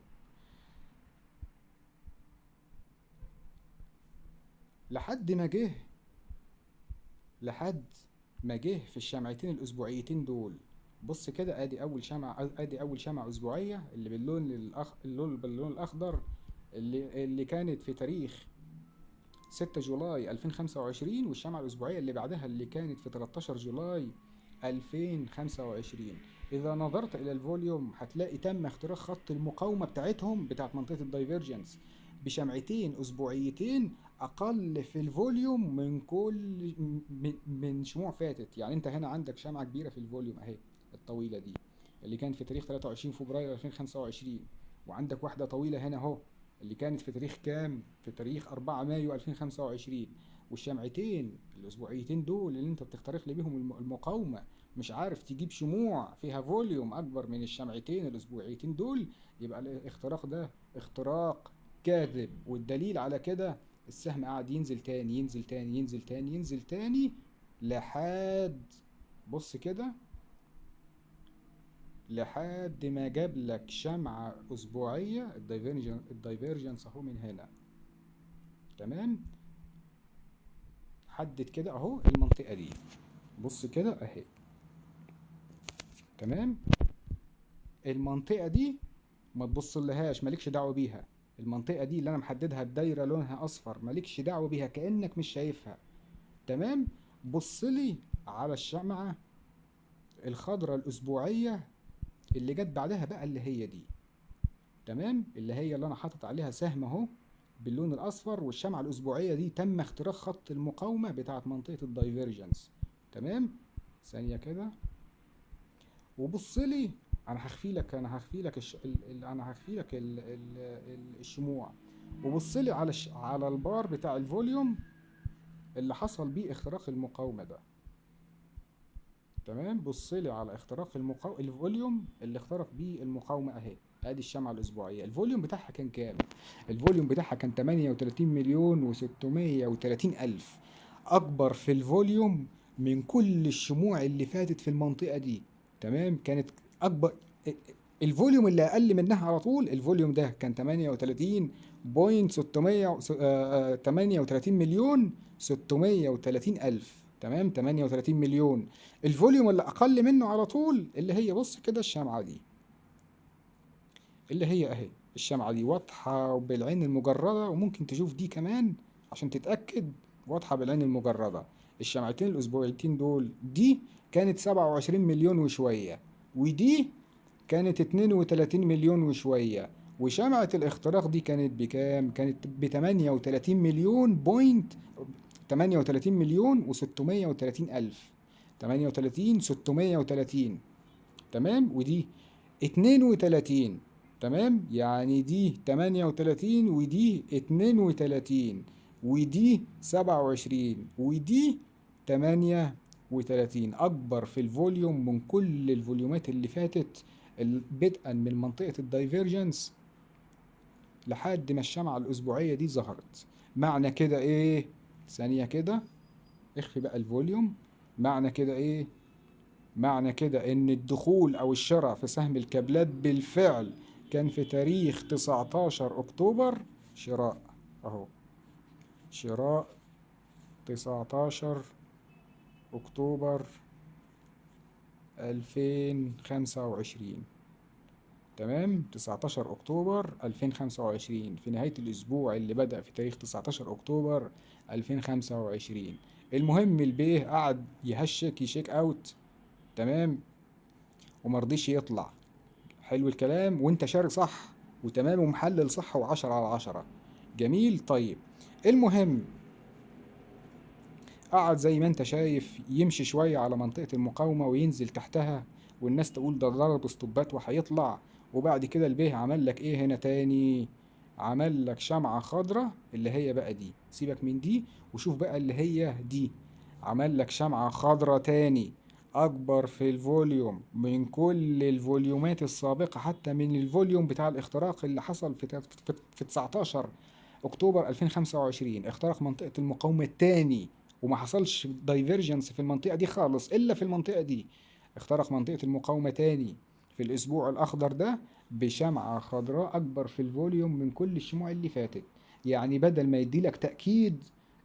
لحد ما جه، لحد ما جه في الشمعتين الأسبوعيتين دول. بص كده، ادي اول شمعة، ادي اول شمعة اسبوعية اللي باللون اللون باللون الاخضر اللي كانت في تاريخ 6 July 2025، والشمعة الاسبوعية اللي بعدها اللي كانت في 13 July 2025. اذا نظرت الى ال volume هتلاقي تم اختراق خط المقاومة بتاعتهم بتاعت منطقة ال divergence بشمعتين اسبوعيتين اقل في ال volume من كل من شموع فاتت. يعني انت هنا عندك شمعة كبيرة في ال volume اهي الطويلة دي اللي كانت في تاريخ 23 فبراير 2025، وعندك واحدة طويلة هنا اهو اللي كانت في تاريخ كام؟ في تاريخ 4 مايو 2025. والشمعتين الاسبوعيتين دول اللي انت بتخترق لي بيهم المقاومة، مش عارف تجيب شموع فيها volume اكبر من الشمعتين الاسبوعيتين دول، يبقى الاختراق ده اختراق كاذب. والدليل على كده السهم قعد ينزل تاني، ينزل تاني، ينزل تاني، ينزل تاني، لحد بص كده لحد ما جاب لك شمعة أسبوعية ال divergence أهو من هنا. تمام، حدد كده أهو المنطقة دي، بص كده أهي. تمام، المنطقة دي ما تبص لهاش، مالكش دعوة بيها. المنطقة دي اللي أنا محددها بدايرة لونها أصفر مالكش دعوة بيها، كأنك مش شايفها. تمام، بص لي على الشمعة الخضراء الأسبوعية اللي جت بعدها بقى اللي هي دي. تمام، اللي هي اللي أنا حاطط عليها سهم أهو باللون الأصفر، والشمعة الأسبوعية دي تم اختراق خط المقاومة بتاعت منطقة ال divergence. تمام، ثانية كده، وبص لي انا هخفي لك، انا هخفي لك الش... ال... ال... انا هخفي لك الشموع. وبص لي على على البار بتاع ال volume اللي حصل بيه اختراق المقاومة ده. تمام، بص لي على اختراق ال volume اللي اخترق بيه المقاومة اهي، ادي الشمعة الاسبوعية. ال volume بتاعها كان كام؟ ال volume بتاعها كان 38,630,000، اكبر في ال volume من كل الشموع اللي فاتت في المنطقة دي. تمام، كانت اكبر. ال volume اللي اقل منها على طول ال volume ده كان تمانية وتلاتين point ستمية، تمانية وتلاتين مليون ستمية وتلاتين ألف. تمام، 38 مليون. ال volume اللي أقل منه على طول اللي هي بص كده الشمعة دي، اللي هي أهي الشمعة دي واضحة بالعين المجردة، وممكن تشوف دي كمان عشان تتأكد واضحة بالعين المجردة. الشمعتين الأسبوعيتين دول، دي كانت 27 مليون وشوية، ودي كانت 32 مليون وشوية، وشمعة الاختراق دي كانت بكام؟ كانت بتمانية وتلاتين مليون point، تمانية وتلاتين مليون وستمية وتلاتين ألف، تمانية وتلاتين ستمية وتلاتين. تمام، ودي 32. تمام، يعني دي 38 ودي 32 ودي 27 ودي 38. أكبر في ال volume من كل ال volume ات اللي فاتت، بدءا من منطقة ال divergence لحد ما الشمعة الأسبوعية دي ظهرت. معنى كده إيه؟ ثانية كده، اخفي بقى ال volume. معنى كده إيه؟ معنى كده إن الدخول أو الشراء في سهم الكابلات بالفعل كان في تاريخ 19 أكتوبر، شراء أهو، شراء 19 أكتوبر 2025. تمام، 19 أكتوبر 2025 في نهاية الأسبوع اللي بدأ في تاريخ 19 أكتوبر 2025. المهم البيه قعد يهشك ي shake out، تمام، ومرضيش يطلع. حلو الكلام، وانت شاري صح وتمام ومحلل صح وعشرة على عشرة. جميل. طيب المهم قعد زي ما انت شايف يمشي شوية على منطقة المقاومة وينزل تحتها، والناس تقول ده ضرب stop ات وهيطلع. وبعد كده البيه عمل لك ايه هنا تاني؟ عمل لك شمعة خضراء اللي هي بقى دي، سيبك من دي وشوف بقى اللي هي دي، عمل لك شمعة خضراء تاني اكبر في ال volume من كل ال volume ات السابقة، حتى من ال volume بتاع الاختراق اللي حصل في 19 اكتوبر 2025. اخترق منطقة المقاومة التاني وما حصلش divergence في المنطقة دي خالص إلا في المنطقة دي. اخترق منطقة المقاومة تاني في الأسبوع الأخضر ده بشمعة خضراء أكبر في ال volume من كل الشموع اللي فاتت. يعني بدل ما يديلك تأكيد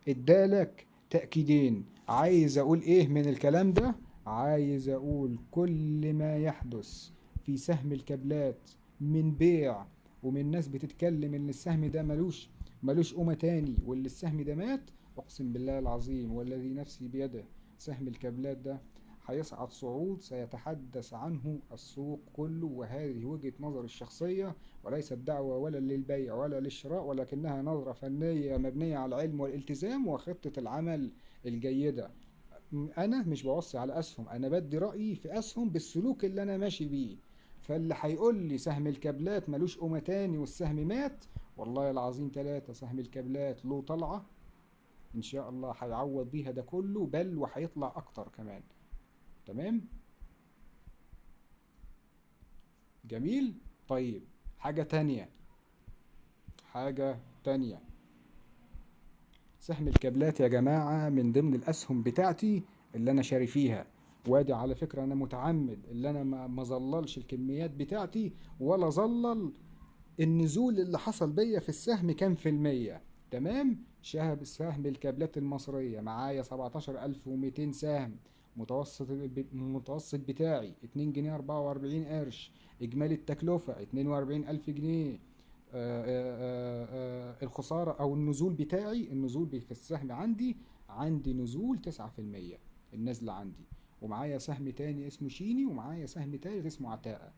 ادالك تأكيدين. عايز أقول إيه من الكلام ده؟ عايز أقول كل ما يحدث في سهم الكابلات من بيع ومن ناس بتتكلم إن السهم ده ملوش قومة تاني واللي السهم ده مات، أقسم بالله العظيم والذي نفسي بيده سهم الكابلات ده هيصعد صعود سيتحدث عنه السوق كله. وهذه وجهة نظر الشخصية وليست دعوة ولا للبيع ولا للشراء، ولكنها نظرة فنية مبنية على العلم والالتزام وخطة العمل الجيدة. أنا مش بوصي على أسهم، أنا بدي رأيي في أسهم بالسلوك اللي أنا ماشي بيه. فاللي هيقول لي سهم الكابلات ملوش قومة تاني والسهم مات، والله العظيم 3 سهم الكابلات له طلعة إن شاء الله هيعوض بيها ده كله، بل وهيطلع أكتر كمان. تمام، جميل. طيب حاجة تانية، حاجة تانية، سهم الكابلات يا جماعة من ضمن الأسهم بتاعتي اللي أنا شاري فيها، وادي على فكرة أنا متعمد اللي أنا ما ظللش الكميات بتاعتي ولا ظلل النزول اللي حصل بيا في السهم كام في المية. تمام، شهب سهم الكابلات المصرية معايا 17200 سهم، متوسط بتاعي 2 جنيه 44 قرش، إجمالي التكلفة 42000 جنيه. الخسارة أو النزول بتاعي، النزول في السهم عندي نزول تسعة في المية النزلة عندي. ومعايا سهم تاني اسمه شيني، ومعايا سهم تالت اسمه عتاقة.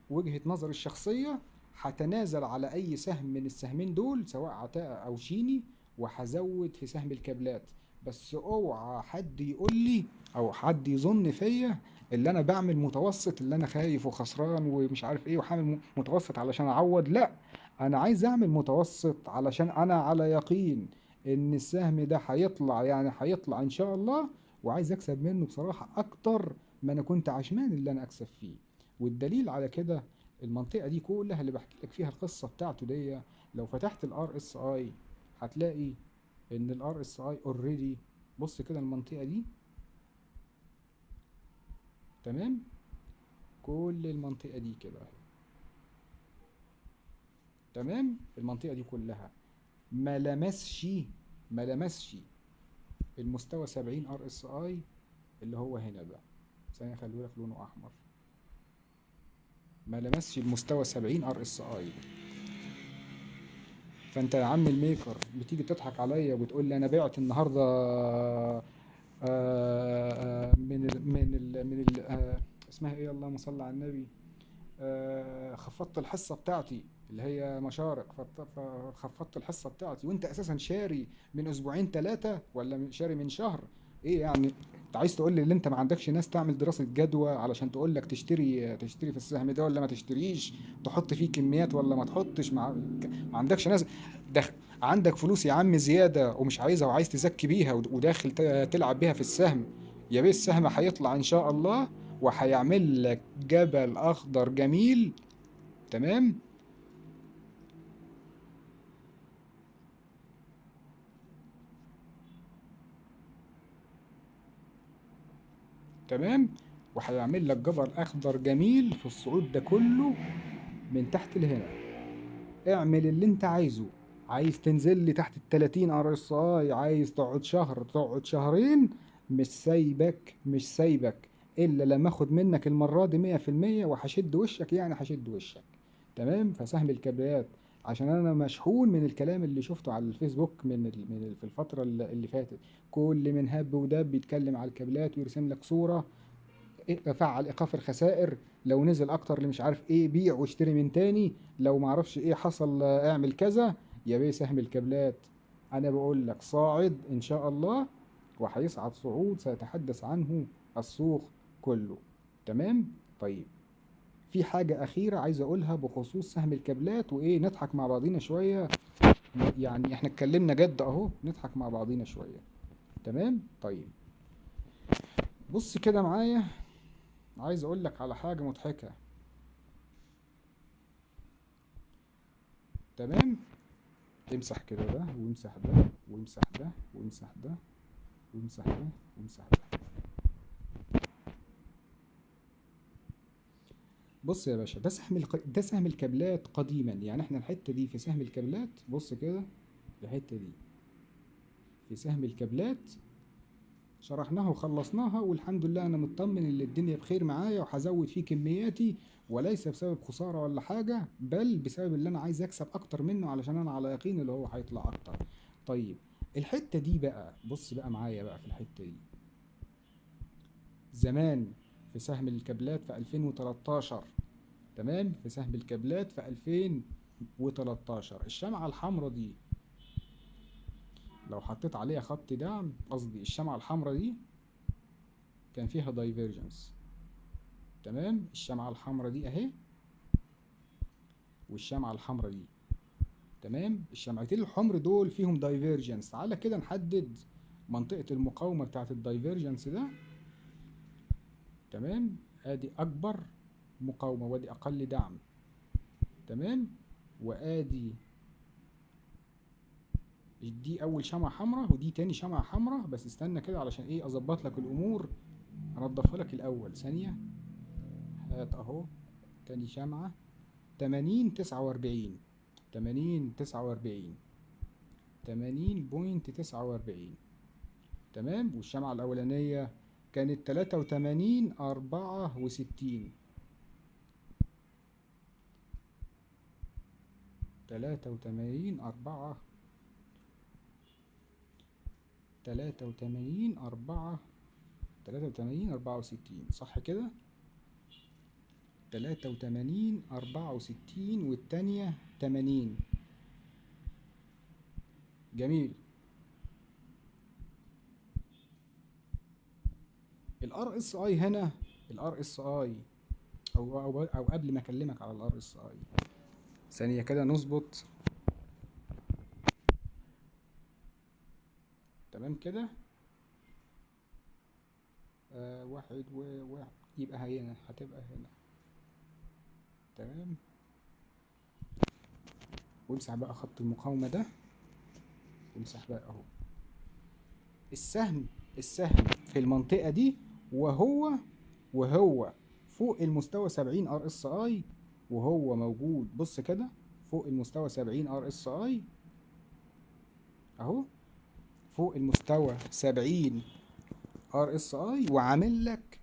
وجهة نظري الشخصية هتنازل على أي سهم من السهمين دول سواء عتاقة أو شيني، وهزود في سهم الكابلات. بس اوعى حد يقول لي او حد يظن فيا اللي انا بعمل متوسط، اللي انا خايف وخسران ومش عارف ايه وحامل متوسط علشان اعوض. لا، انا عايز اعمل متوسط علشان انا على يقين ان السهم ده هيطلع، يعني هيطلع ان شاء الله، وعايز اكسب منه بصراحة اكتر ما انا كنت عشمان اللي انا اكسب فيه. والدليل على كده المنطقة دي كلها اللي بحكي لك فيها القصة بتاعته دي، لو فتحت ال RSI هتلاقي ان ال RSI already، بص كده المنطقة دي، تمام، كل المنطقة دي كده اهي، تمام، المنطقة دي كلها ما لمسش المستوى 70 RSI اللي هو هنا ده، ثانية خليه لك لونه احمر، ما لمسش المستوى 70 RSI. فانت يا عم ال maker بتيجي تضحك عليا وبتقول لي انا بعت النهارده، من ال من ال من ال اسمها ايه، اللهم صل على النبي، خفضت الحصة بتاعتي اللي هي مشارق، خفضت الحصة بتاعتي، وانت اساسا شاري من اسبوعين 3 ولا شاري من شهر. ايه يعني انت عايز تقول لي ان انت ما عندكش ناس تعمل دراسة جدوى علشان تقول لك تشتري في السهم ده ولا ما تشتريش، تحط فيه كميات ولا ما تحطش؟ ما عندكش ناس، عندك فلوس يا عم زيادة ومش عايزها وعايز تزكي بيها وداخل تلعب بيها في السهم. يا بيه السهم هيطلع ان شاء الله وهيعمل لك جبل اخضر جميل، تمام. تمام، وهيعمل لك جبل اخضر جميل في الصعود ده كله من تحت لهنا. اعمل اللي انت عايزه، عايز تنزل لي تحت ال 30 RSI، عايز تقعد شهر تقعد شهرين، مش سايبك، مش سايبك الا لما اخد منك المرة دي مية في المية، وهشد وشك، يعني هشد وشك، تمام. فسهم الكابلات عشان انا مشحون من الكلام اللي شفته على الفيسبوك في الفترة اللي فاتت، كل من هب ودب بيتكلم على الكابلات ويرسم لك صوره، فعل ايقاف الخسائر، لو نزل اكتر اللي مش عارف ايه بيع واشتري من تاني، لو ما اعرفش ايه حصل اعمل كذا. يا بيه سهم الكابلات انا بقول لك صاعد ان شاء الله، وهيصعد صعود سيتحدث عنه السوق كله، تمام. طيب في حاجة أخيرة عايز أقولها بخصوص سهم الكابلات، وإيه نضحك مع بعضينا شوية، يعني إحنا اتكلمنا جد أهو، نضحك مع بعضينا شوية، تمام. طيب بص كده معايا، عايز أقول لك على حاجة مضحكة، تمام. امسح كده ده، وامسح ده، وامسح ده، وامسح ده، وامسح ده، وامسح ده. بص يا باشا، ده سهم الكابلات قديما، يعني احنا الحتة دي في سهم الكابلات، بص كده الحتة دي في سهم الكابلات شرحناها وخلصناها، والحمد لله انا مطمن ان الدنيا بخير معايا، وهزود فيه كمياتي، وليس بسبب خسارة ولا حاجة، بل بسبب اللي انا عايز اكسب اكتر منه علشان انا على يقين اللي هو هيطلع اكتر. طيب الحتة دي بقى، بص بقى معايا بقى في الحتة دي، زمان في سهم الكابلات في 2013، تمام، في سهم الكابلات في 2013 الشمعة الحمراء دي لو حطيت عليها خط دعم، قصدي الشمعة الحمراء دي كان فيها divergence، تمام، الشمعة الحمراء دي اهي، والشمعة الحمراء دي، تمام، الشمعتين الحمر دول فيهم divergence. تعالى كده نحدد منطقة المقاومة بتاعت ال divergence ده، تمام، ادي اكبر مقاومة وادي اقل دعم، تمام، وادي دي اول شمعة حمراء ودي تاني شمعة حمراء. بس استنى كده علشان ايه اظبط لك الامور، انضفها لك الاول ثانية. هات اهو تاني شمعة، تمانين تسعة واربعين، تمانين تسعة واربعين، تمانين point تسعة واربعين، تمام. والشمعة الاولانية كانت 83.64، تلاتة وتمانين أربعة، تلاتة وتمانين أربعة، تلاتة وتمانين أربعة وستين، صح كده؟ 83.64 والتانية 80. جميل. ال RSI هنا، ال RSI او قبل ما اكلمك على ال RSI ثانية كده نظبط. تمام كده، واحد وواحد، يبقى هنا هتبقى هنا. تمام، وامسح بقى خط المقاومة ده، وامسح بقى اهو السهم في المنطقة دي، وهو فوق المستوى 70 RSI، وهو موجود. بص كده فوق المستوى 70 RSI اهو، فوق المستوى 70 RSI، وعامل لك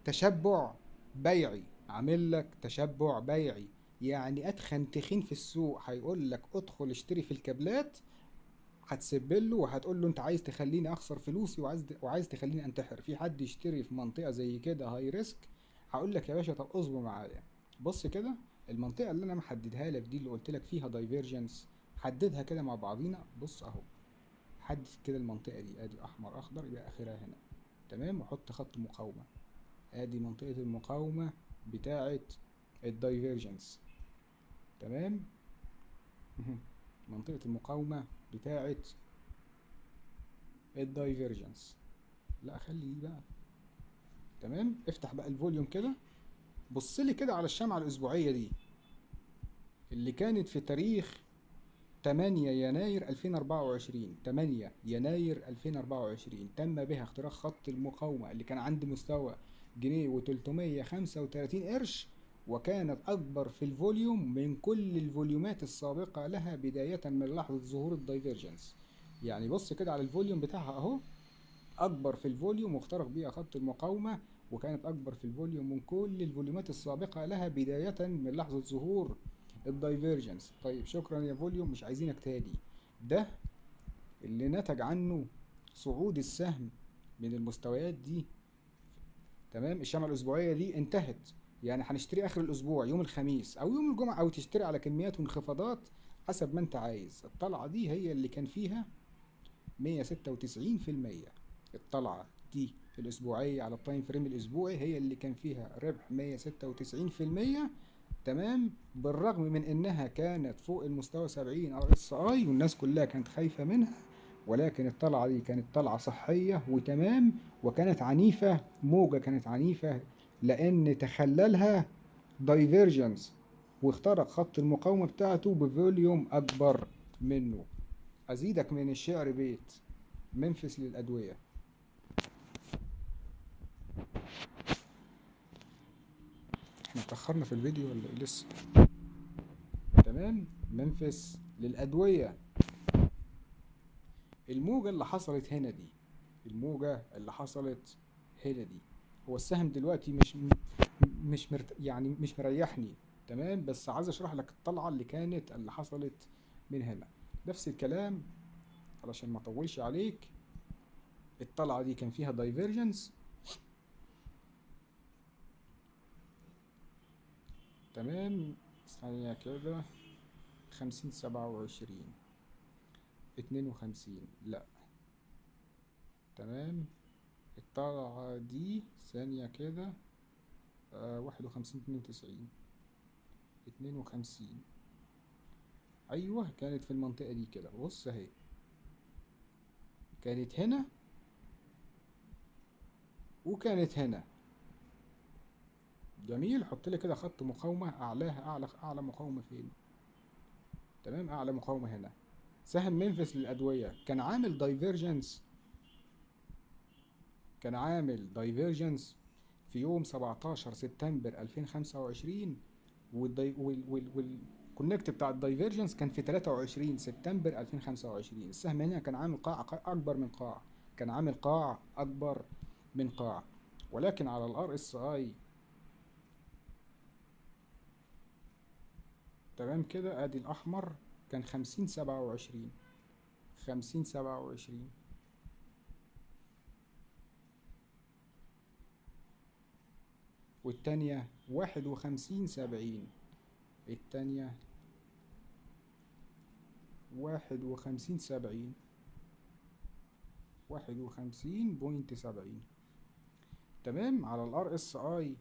تشبع بيعي، عامل لك تشبع بيعي. يعني اتخن تخين في السوق هيقول لك ادخل اشتري في الكابلات، هتسبله وهتقول له انت عايز تخليني اخسر فلوسي وعايز تخليني انتحر. في حد يشتري في منطقة زي كده high risk؟ هقول لك يا باشا طب اصبر معايا. بص كده المنطقة اللي انا محددها لك دي اللي قلت لك فيها divergence، حددها كده مع بعضينا. بص اهو، حدد كده المنطقة دي، ادي احمر اخضر يبقى اخرها هنا. تمام، وحط خط مقاومة، ادي منطقة المقاومة بتاعه ال divergence. تمام، منطقة المقاومة بتاعه ال divergence. لا خلي دي بقى. تمام، افتح بقى ال volume كده، بص لي كده على الشمعة الأسبوعية دي اللي كانت في تاريخ 8 يناير 2024. 8 يناير 2024 تم بها اختراق خط المقاومة اللي كان عند مستوى جنيه وتلتمية خمسة وتلاتين قرش، وكانت أكبر في ال volume من كل الفوليومات السابقة لها بداية من لحظة ظهور ال divergence. يعني بص كده على ال volume بتاعها أهو، أكبر في ال volume واخترق بيها خط المقاومة، وكانت أكبر في ال volume من كل الفوليومات السابقة لها بداية من لحظة ظهور ال divergence. طيب شكرا يا volume، مش عايزينك تاني. ده اللي نتج عنه صعود السهم من المستويات دي. تمام، الشمعة الأسبوعية دي انتهت، يعني هنشتري آخر الأسبوع يوم الخميس أو يوم الجمعة، أو تشتري على كميات وانخفاضات حسب ما أنت عايز. الطلعة دي هي اللي كان فيها 196%. الطلعة دي الأسبوعية على ال time frame الأسبوعي هي اللي كان فيها ربح 196%. تمام، بالرغم من إنها كانت فوق المستوى 70 RSI والناس كلها كانت خايفة منها، ولكن الطلعة دي كانت طلعة صحية وتمام، وكانت عنيفة، موجة كانت عنيفة لأن تخللها divergence واخترق خط المقاومة بتاعته ب volume أكبر منه. أزيدك من الشعر بيت، منفس للأدوية. احنا اتأخرنا في الفيديو ولا ايه لسه؟ تمام، منفس للأدوية. الموجة اللي حصلت هنا دي، الموجة اللي حصلت هنا دي، هو السهم دلوقتي مش يعني مش مريحني. تمام، بس عايز اشرح لك الطلعة اللي كانت اللي حصلت من هنا. نفس الكلام علشان ما اطولش عليك، الطلعة دي كان فيها divergence. تمام، ثانية كده، 50 27 52، لا تمام، الطلعة دي ثانية كده، 51 92 52، أيوه كانت في المنطقة دي كده. بص أهي، كانت هنا وكانت هنا. جميل، حط لي كده خط مقاومة أعلاها، أعلى مقاومة فين؟ تمام، أعلى مقاومة هنا. سهم منفس للأدوية كان عامل divergence، كان عامل divergence في يوم 17 سبتمبر 2025، وال connect بتاع ال divergence كان في 23 سبتمبر 2025. السهم هنا كان عامل قاع أكبر من قاع، كان عامل قاع أكبر من قاع، ولكن على ال RSI تمام كده، ادي الاحمر كان 50 27، 50 27. والتانية 51 70، التانية 51 70، 51.70. تمام، على ال RSI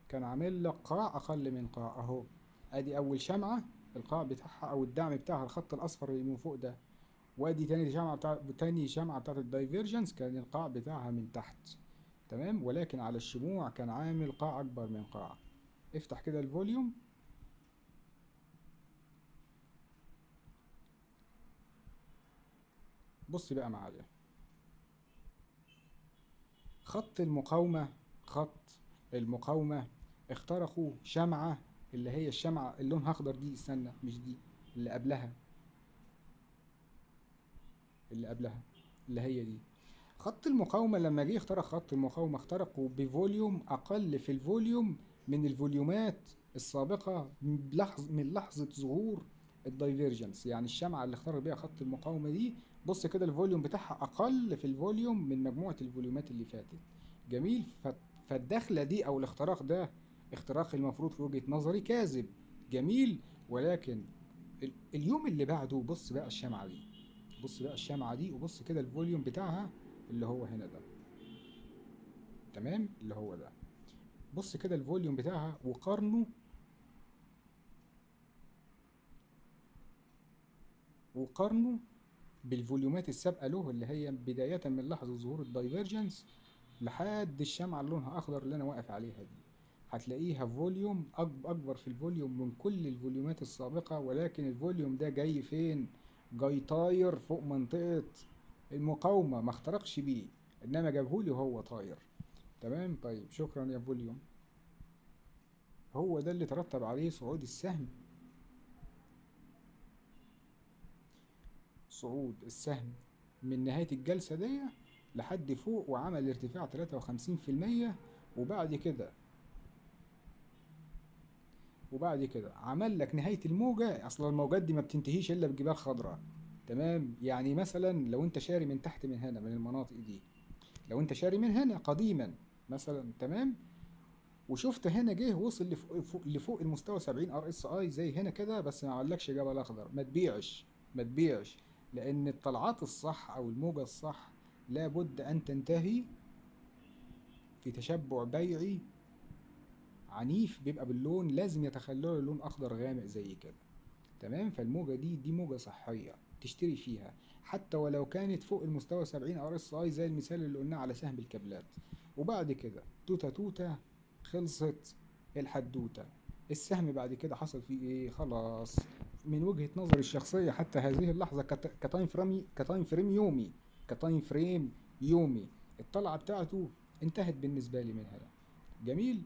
كان عامل لك قاع اقل من قاع اهو. ادي اول شمعة القاع بتاعها او الدعم بتاعها الخط الاصفر اللي من فوق ده، وادي تاني شمعة بتاع تاني شمعة بتاعت ال divergence كان القاع بتاعها من تحت. تمام، ولكن على الشموع كان عامل قاع اكبر من قاع. افتح كده ال volume، بص بقى معايا خط المقاومة، خط المقاومة اخترقوا شمعة اللي هي الشمعة اللي لونها اخضر دي، استنى مش دي، اللي قبلها، اللي قبلها اللي هي دي. خط المقاومة لما جه اخترق خط المقاومة اخترقوا ب volume اقل في ال volume من الفوليومات السابقة من لحظة ظهور ال divergence. يعني الشمعة اللي اخترق بيها خط المقاومة دي بص كده ال volume بتاعها اقل في ال volume من مجموعة الفوليومات اللي فاتت. جميل، فالدخلة دي او الاختراق ده اختراق المفروض في وجهة نظري كاذب. جميل، ولكن اليوم اللي بعده بص بقى الشمعة دي، بص بقى الشمعة دي وبص كده ال volume بتاعها اللي هو هنا ده، تمام، اللي هو ده، بص كده ال volume بتاعها وقارنه، وقارنه بالفوليومات السابقة له اللي هي بداية من لحظة ظهور ال divergence لحد الشمعة اللي لونها أخضر اللي أنا واقف عليها دي، هتلاقيها volume أكبر في ال volume من كل الفوليومات السابقة. ولكن ال volume ده جاي فين؟ جاي طاير فوق منطقة المقاومة، ما اخترقش بيه، إنما جابهولي وهو طاير. تمام، طيب شكرا يا volume. هو ده اللي ترتب عليه صعود السهم، صعود السهم من نهاية الجلسة دي لحد فوق، وعمل ارتفاع 53%. وبعد كده عمل لك نهاية الموجة. أصل الموجات دي ما بتنتهيش إلا بجبال خضراء. تمام، يعني مثلا لو أنت شاري من تحت من هنا من المناطق دي، لو أنت شاري من هنا قديما مثلا، تمام، وشفت هنا جه وصل لفوق المستوى 70 RSI زي هنا كده، بس ما عملكش جبل أخضر، ما تبيعش، ما تبيعش، لأن الطلعات الصح أو الموجة الصح لابد أن تنتهي في تشبع بيعي عنيف بيبقى باللون، لازم يتخلله لون أخضر غامق زي كده. تمام، فالموجة دي موجة صحية تشتري فيها حتى ولو كانت فوق المستوى 70 RSI زي المثال اللي قلناه على سهم الكابلات. وبعد كده توتة توتة خلصت الحدوتة. السهم بعد كده حصل فيه ايه؟ خلاص من وجهة نظري الشخصية حتى هذه اللحظة ك time frame يومي، ك time frame يومي، الطلعة بتاعته انتهت بالنسبة لي من هنا. جميل،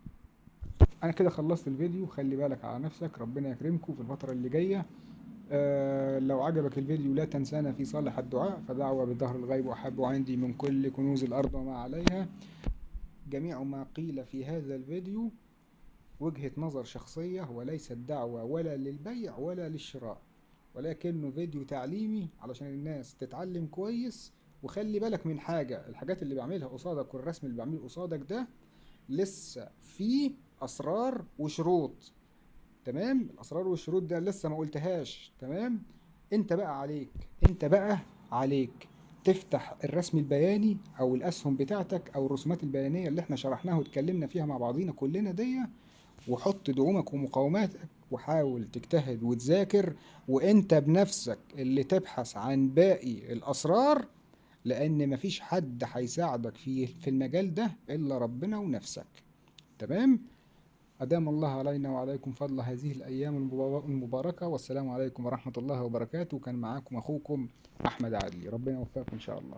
انا كده خلصت الفيديو. خلي بالك على نفسك، ربنا يكرمكم في الفترة اللي جاية. لو عجبك الفيديو لا تنسانا في صالح الدعاء، فدعوة بظهر الغيب أحب عندي من كل كنوز الأرض وما عليها. جميع ما قيل في هذا الفيديو وجهة نظر شخصية وليست دعوة ولا للبيع ولا للشراء، ولكنه فيديو تعليمي علشان الناس تتعلم كويس. وخلي بالك من حاجة، الحاجات اللي بعملها قصادك والرسم اللي بعمله قصادك ده لسه فيه أسرار وشروط. تمام، الأسرار والشروط ده لسه ما قلتهاش. تمام، انت بقى عليك، انت بقى عليك تفتح الرسم البياني او الاسهم بتاعتك او الرسومات البيانية اللي احنا شرحناها واتكلمنا فيها مع بعضينا كلنا دي، وحط دعومك ومقاوماتك، وحاول تجتهد وتذاكر، وانت بنفسك اللي تبحث عن باقي الاسرار، لان مفيش حد هيساعدك في المجال ده الا ربنا ونفسك. تمام، أدام الله علينا وعليكم فضل هذه الأيام المباركة، والسلام عليكم ورحمة الله وبركاته. كان معاكم أخوكم أحمد عدلي، ربنا يوفقكم إن شاء الله.